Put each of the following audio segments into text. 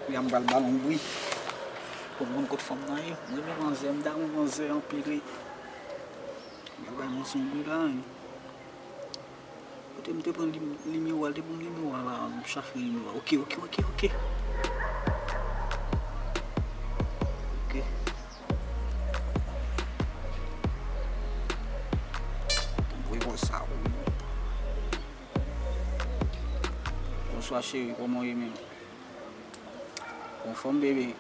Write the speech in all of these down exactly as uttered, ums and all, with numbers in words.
Kounye a m pral ba l yon bri. Pou m konn kot fanm nan ye. Mwen renmen manzè, m ta renmen manzè anpil wi. M pral bay manzè yon bri la wi. Kote m te pran lim-, nimewo a, l te ban m nimewo a la, m chache nimewo a. Oke, oke, oke, oke. Oke. Tanpri pou sa, wi. Bonswa cheri, kòman w ye menm? Anfòm bebe.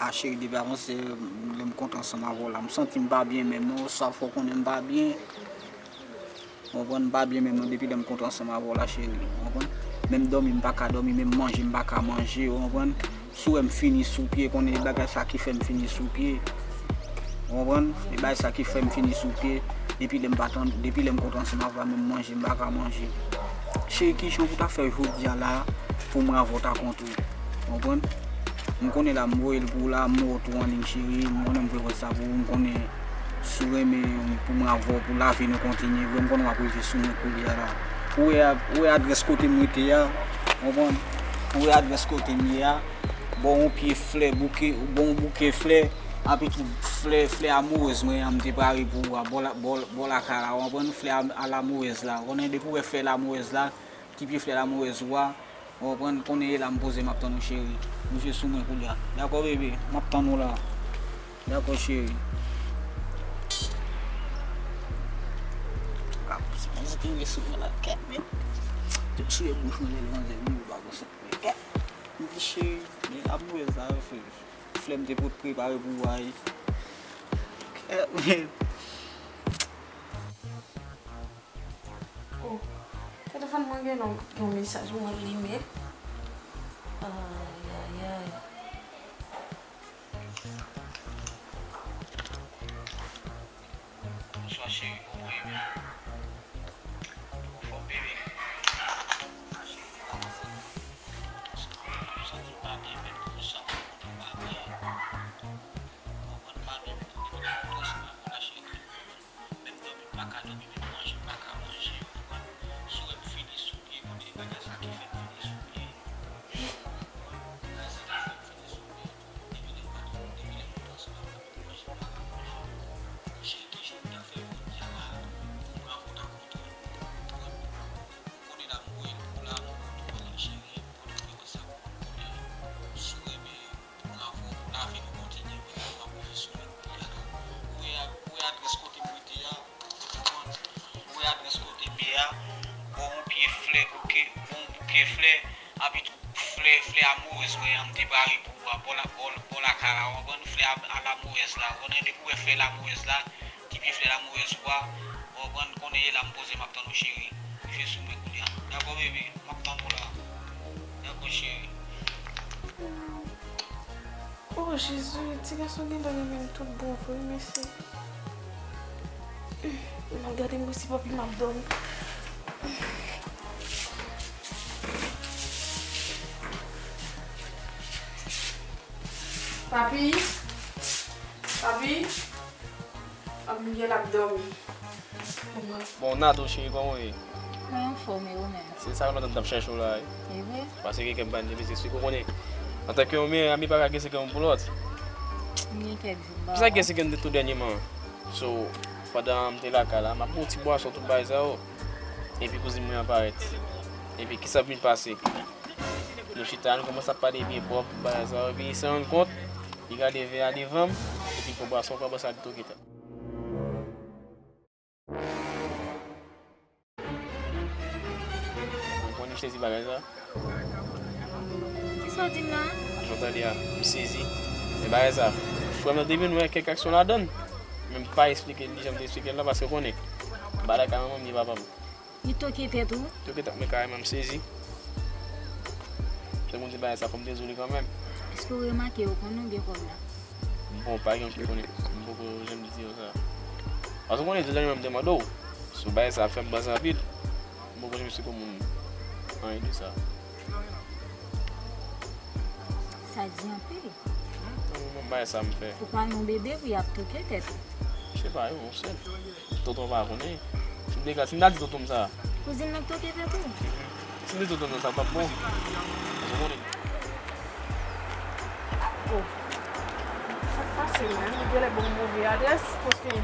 A cheri, depi avan se lè m kontre ansanm avè w la, m santi m pa byen menm non, sa fè w konnen m pa byen. Ou konprann, m pa byen menm non, depi lè m kontre ansanm avè w la cheri. Ou konprann? Menm dòmi m pa ka dòmi, menm manje m pa ka manje, ou konprann? Si w wè m fini sou pye, konnen e bagay sa ki fè m fini sou pye. Ou konprann? E bagay sa ki fè m fini sou pye. Depi lè m pa tann, depi lè m kontre ansanm avè w la, menm manje m pa ka manje. Cheri, kijan pou ta fè jodi a la pou mwen avè w ta kontre? Ou konprann? M konnen la, m voye l pou w la, m wè w tou anliy cheri, m konnen m voye WhatsApp ou, m konnen si w renmen pou mwen avè w, pou lavi nou kontinye, vre m konnen w ap rive sou mwen koulye a la. Ou wè, ou wè adrès kote m rete a, ou konprann? Ou wè adrès kote m ye a, ba w yon pye flè, bouke, ba w yon bouke flè, epi tou flè, flè amourèz mwen an m te pare pou ou a, bò la, bò, bò lakay la, ou konprann? Flè a, a lamourèz la, ou konnen depi w wè flè lamourèz la, ti pye flè lamourèz ou a, ou konprann, konnen e la m poze m ap tann ou cheri. Rive sou mwen koulye a. Dakò bebe, m ap tann ou la. Dakò cheri. Ap, se pa antre sou mwen la, kèt, men. Te souye bouch mwen, lè l manzè vini, ou pa konsa. Men kèt, m di cheri, men lamourèz la, yo fè. Flè m te pot prepare pou ou a, wi. Kèt, men. Oh, telefòn mwen gen yon, yon mesaj mwen limen. Ay, ay, ay. Bonswa cheri, kòman w ye menm? Ou anfòm bebe? Cheri, kòman w ye? M santi m pa byen menm, m santi m pa byen. Ou konprann, m pa byen menm, depi lè m kontre ansanm avè w la cheri. Menm dòmi m pa ka dòmi, menm manje m pa ka manje, ou konprann? Si w wè m fini sou pye, konnen e bagay sa ki fè m fini sou pye. Ou konprann? Bagay sa ki fè m fini sou pye. Depi lè m pa, depi lè m kontre ansanm avè w la, menm manje m pa ka manje. Cheri, kijan pou ta fè jodi a la pou mwen avè w ta kontre? Ou konprann? M konnen la m voye l pou w la, m konnen w tou anliy cheri, m konnen w renmen sa pou mwen, m konnen si w renmen Bravo, lavi nou kontinye, men m ap rive sou mwen kounye a la. Ou wè, ou wè adrès kote m rete a, ou konprann? Ou wè adrès kote m ye a, ba w yon pye flè bouke, ba w yon bouke flè, epi tou flè, flè amourèz mwen an m te pare pou ou a, bò la, bò, bò lakay la, ou konprann? Flè a, a lamourèz la, ou konnen depi w wè flè lamourèz la, ti pye flè lamourèz ou a, ou konprann? Konnen e la m poze m ap tann ou cheri. Rive sou mwen kounye a. Dakò bebe, m ap tann ou la. Dakò cheri. Oh Jezi, ti gason genlè renmen m tout bon vre, mesye. M ap gade m si papi m ap dòmi. Papi? Papi? Ap Miguel ap dòmi. Bon, Nato cheri, kòman w ye? Mwen anfòm, e ou menm? Se sa lontan m t ap chèche w la, wi. E vre? Paske gen kèk bagay m te bezwen eksplike w, konnen. Antanke yon meyè ami pa ka gen sekrè youn pou lòt. M gen kèk jou m pa. Kisa k gen sekrè m te tou dènyèman? So, pandan m te lakay la, m ap bwè yon ti bwason, tout bagay sa yo. Epi kouzin mwen an parèt. Epi kisa k vin pase? Nou chita, nou kòmanse ap pale byen pwòp, bagay sa yo, epi li se rann kont, li gade vè a devan m, epi l pran bwason, pran bwason, li toke tèt. Mwen konnen sezi bagay sa. Kisa w di m la? Jan w tande a, m sezi. Men bagay sa, frè m nan te vin wè kèk aksyon ladan l. Men m pa eksplike l jan m te eksplike l la, paske w konnen, bagay la ka manman m, ni papa m. Li toke tèt ou? Toke tèt mwen kareman, m sezi. Se moun di bagay sa, fò m te di w li kanmenm. Èske w remake yo konn ou gen kòb la? Bon, pa gen ki konnen. M poko janm di yo sa. Paske w konnen, tout ane mwen m te mande w. Sou bagay sa ap fè m panse anpil. M poko janm esplike moun anyen de sa. Sa di anpil. Bon, bagay sa m fè. Ou pa yon bebe pou y ap toke tèt ou. Se pa yon sèl. Tonton pa konnen. Si m te ka, si m ta di tonton m sa. Kouzin nan k toke tèt ou? Si m te di tonton m sa, sa p ap bon. Paske w konnen. Sa k pase menm? Li genlè ban m move adrès, paske li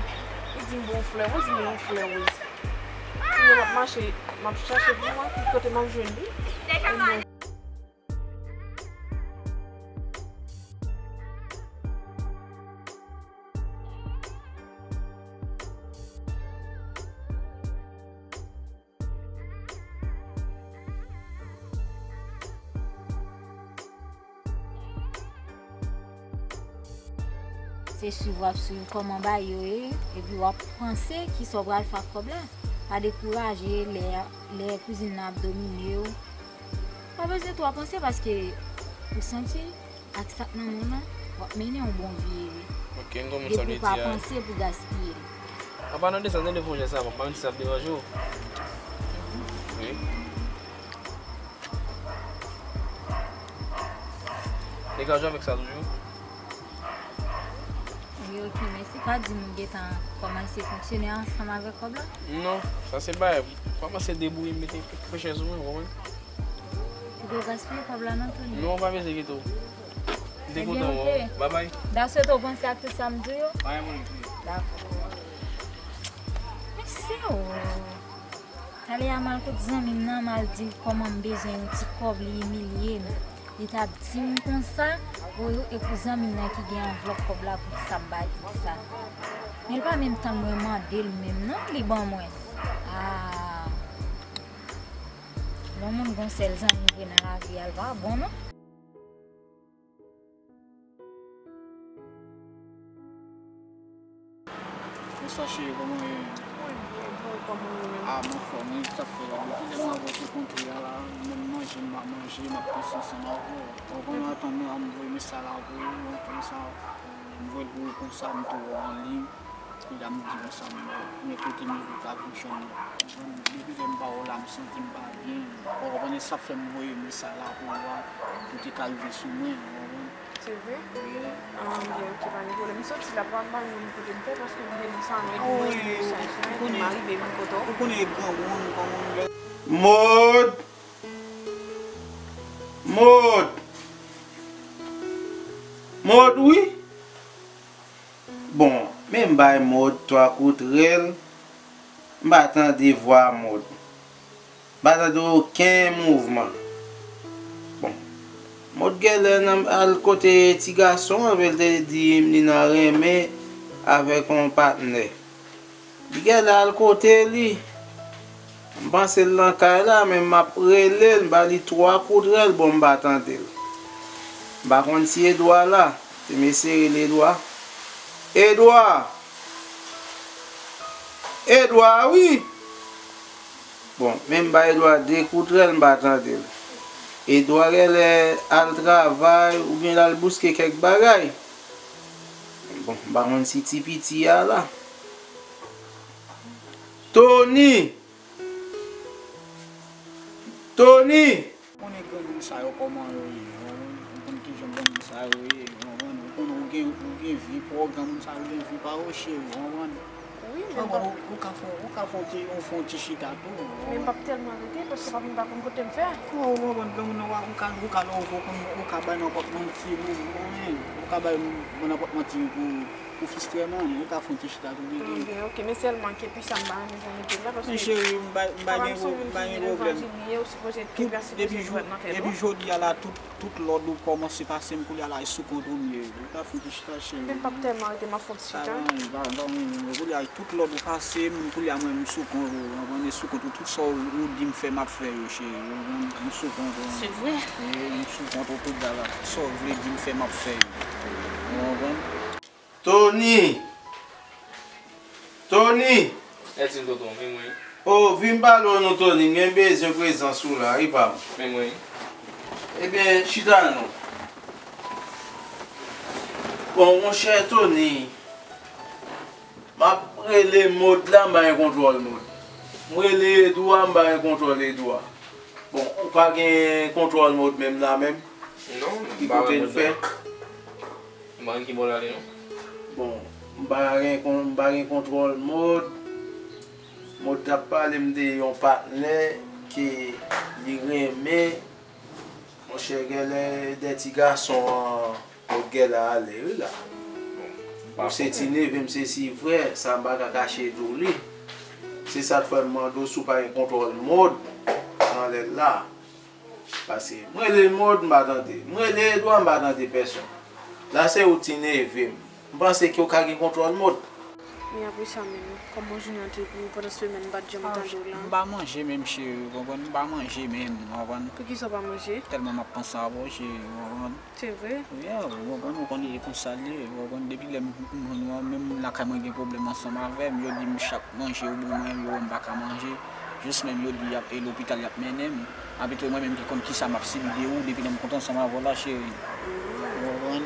di m bon flè woz, li yon flè woz. Kounye a m ap mache, m ap chache pou mwen, ki kote m ap jwenn li. Se swiv w ap swiv kòman bagay yo ye, epi w ap panse kisa w pral fè ak kòb la. Pa dekouraje lè, lè kouzin nan ap domine w. Pa bezwen twò panse paske ou santi ak sa k nan men w lan, w ap mennen yon bon vi. Ok, m konprann sa w vle di a. Depi w pa panse pou gaspiye l. An palan de sa, tande fon jan sa, m ap pa mete sa ap deranje w. Wi. Degaje w avèk sa toujou. Wi, ok, mèsi. Pa di m ou gentan kòmanse fonksyone ansanm avèk kòb la? Non, sa se bagay. Kòmanse debouye m, mete kèk richès sou mwen, w konprann? Ou poko gaspiye kòb la non, Tony? Non, w pa bezwen enkyete w. M te kontan wè w. Bye bye. Daswete w panse ak tout sa m di w yo? Pa gen pwoblèm. Dakò. Mesye o. Talè a m al kot zanmi m nan, m al di l kòman m bezwen yon ti kòb, li imilye m. Li t ap di m konsa, o, e pou zanmi m nan ki gen anvlòp kòb la, poukisa m pa di l sa? Men l pa menm tann mwen mande l menm non, li ban mwen. Ah. Lè yon moun gon sèl zanmi vre nan lavi a, l pa bon non. Bonswa cheri, kòman w ye? Mwen byen, e ou, kòman w ye menm? Ah, m anfòm wi, sa fè lè depi lè m avè w te kontre a la, menm manje m pa manje, m ap panse ansanm avè w. Ou konn atann mwen, m voye mesaj la pou ou, konsa, m voye l pou ou konsa, m tou wè w an liy. Epi la m di konsa, m, men kote m rive ka vin jwenn ou. Konprann? Depi lè m pa wè w la, m santi m pa byen. Ou konprann? E sa fè m voye mesaj la pou ou a, pou te ka rive sou mwen, ou konprann? Se vre? Wi. Ah, byen, ok, pa gen pwoblèm. M soti la, pa, pa gen kote m fè, paske m gen sa mwen, ah, wi, mesaj la, epi m arive vin kote w. Ou konnen e granmoun, granmoun. Mòd! Mòd! Mòd, wi! Bon, men m bay Mòd twa kout rèl, m pa tande vwa Mòd. M pa tande okenn mouvman. Bon, Mòd genlè nan, al kote ti gason an, epi l te di m li nan renmen avèk yon patnè. Li genlè al kote li. M panse l nan kay la, men m ap rele l, m ba li twa kout rèl, bon, m pa tande l. M pa konn si Edwa la. Te m eseye rele Edwa. Edwa! Edwa, wi! Bon, men m ba Edwa de kout rèl, m pa tande l. Edwa genlè al travay oubyen l al bouske kèk bagay. Bon, m pa konn si ti piti a la. Tony! Tony! Ou konnen granmoun sa yo kòman yo ye, ou konn kijan granmoun sa yo ye, ou konprann? Ou konn, ou gen, ou gen vi pa w, granmoun sa yo gen vi pa yo, cheri, ou konprann? Wi, men m p ap, ou ka fè, ou ka fè yon ti, yon, fè yon ti chita tou, ou konprann? Men m p ap tèlman rete, paske pa, m pa konn kote m fè. Ou konprann, granmoun nan, ou ka, ou ka, ou ka, ou konn, ou ka bay nenpòt manti, ou konprann? Ou ka bay nenpòt manti pou, pou fistrè, men ou ka fè yon ti chita tou, bebe. Ah, byen, ok, men sèlman ke pi sa m pa renmen pou mete l la, paske cheri, m pa, m pa gen pwoblèm. Tout, depi jou, depi jodi a la, tout, tout lòd ou kòmanse pase m koulye a la, e sou kont ou m ye. Ou ka fè yon ti chita, cheri. Men m p ap tèlman rete, m ap fè yon ti chita. Sa va, m pa, m pa, m, koulye a, tout lòd ou pase m, koulye a mwen, m sou kont ou, ou konprann, e sou kont ou, tout sa w, ou di m fè, m ap fè yo, cheri, ou konprann, m sou kont ou. Se vre? Wi, m sou kont ou tout bagay. Sa w vle di m fè, m ap fè yo. Ou konprann? Tony! Tony! Ètin tonton, men mwen. O, vin pale w non, Tony, m gen bezwen prezans ou la, wi, pa m. Men mwen. Ebyen, chita non. Bon, monchè Tony, m ap rele Mòd la, m pa gen kontwòl Mòd. M rele Edwa, m pa gen kontwòl Edwa. Bon, ou pa gen kontwòl Mòd menm la menm? Non, m pa wè Mòd la. Ki kote l fè? M pa konn ki bò l ale non. Bon, m pa gen kon-, m pa gen kontwòl Mòd. Mòd t ap pale m de yon patnè ke li renmen. Monchè, genlè de ti gason an Gèla ale wi la. Ou se ti neve m, se si vrè, sa m pa ka kache di w li. Se sa k fè m mande w si w pa gen kontwòl Mòd nan lè la. Paske m rele Mòd, m pa tande. M rele Edwa, m pa tande pèsonn. La se ou ti neve m. M panse ke w ka gen kontwòl Mòd. Men apre sa menm, kòman jounen an te pou ou pandan semèn m pa t janm tande w la? M pa manje menm, cheri, ou konprann? M pa manje menm, ou konprann? Poukisa w pa manje? Tèlman m ap panse avè w, cheri, ou konprann? Se vre? Yeah, ou konprann, ou konn e konsa l ye, ou konprann, depi lè m, m jwenn ou an, menm lakay mwen gen pwoblèm ansanm avè m, yo di m chak manje yo ban mwen, yo wè m pa ka manje, jis menm yo di y ap, e lopital y ap mennen m, apre tou mwen menm ki konn kisa m ap sibi de ou, depi lè m kontan ansanm avè w la, cheri. Ou konprann?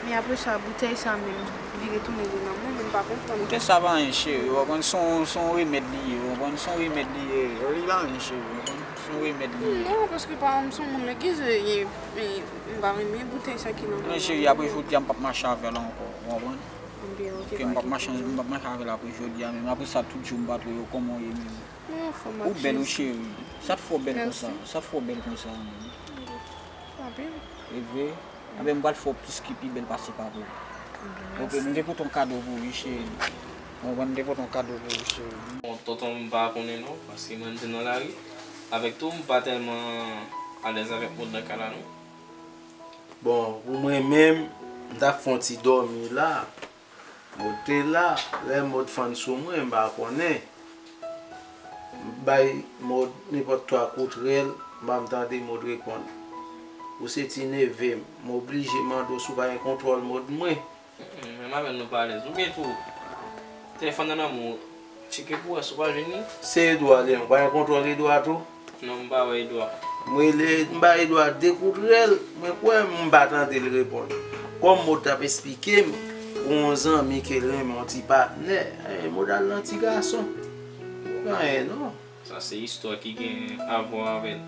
Men apre sa, boutèy sa menm, li retounen li nan men m, m pa konprann. Boutèy sa pa anyen, cheri, ou konprann, se yon, se yon remèd li ye, ou konprann, se yon remèd li ye, li pa anyen, cheri, ou konprann. Se yon remèd li ye. Non, paske pa, m se yon moun legliz, e, e, e, m pa renmen boutèy sa ki nan men. Non, cheri, apre jodi a, m p ap mache avè l ankò, ou konprann? Ebyen, oke, pa gen pwoblèm. M p ap mache avè l apre jodi a menm. Apre sa, tout jou m pa twò wè w, kòman w ye menm? Mwen anfòm, m ap viv. Ou bèl, wi, cheri. Sa t fè w bèl konsa? Mèsi. Sa t fè w bèl konsa menm? Anpil. E vre? Anben, m pral fè w plis ki pi bèl pase papa w. Ebyen, mèsi. Ok, m te pote yon kado pou ou, wi, cheri. Ou konprann, m te pote yon kado pou ou, cheri. Bon, tonton, m pa konnen non, paske mwen, m te nan lari. Avèk tou, m pa tèlman alèz avèk Mòd nan kay la non. Bon, pou mwen menm, m t ap fè yon ti dòmi la. Mòd te la, lè Mòd fann sou mwen, m pa konnen. M bay Mòd nenpòt twa kout rèl, m pa m tande Mòd reponn. Ou se ti neve m, m oblije mande w si w pa gen kontwòl Mòd mwen. Mm, menm avè l nou pa alèz. Oubyen tou, telefòn nan nan men w, tcheke pou wè si w pa jwenn li. Se Edwa li, ou pa gen kontwòl Edwa tou? Non, m pa wè Edwa. M rele, m ba Edwa de kout rèl, mwen kwè m pa tande l reponn. Kòm Mòd t ap esplike m, gon yon zanmi ke l renmen, yon ti patnè, e, Mòd al nan ti gason. Ou pa anyen non. Sa se istwa ki gen avwa avè l.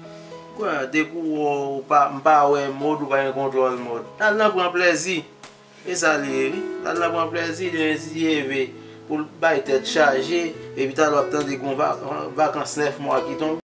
Kwè, depi w, w pa, m pa wè Mòd, ou pa gen kontwòl Mòd. Al nan pran plèzi. E sa l ye, wi. L al nan pran plèzi, li ensi leve pou l bay tèt chaje, epi talè w ap tande gon va-, vakans nèf mwa ki tonbe.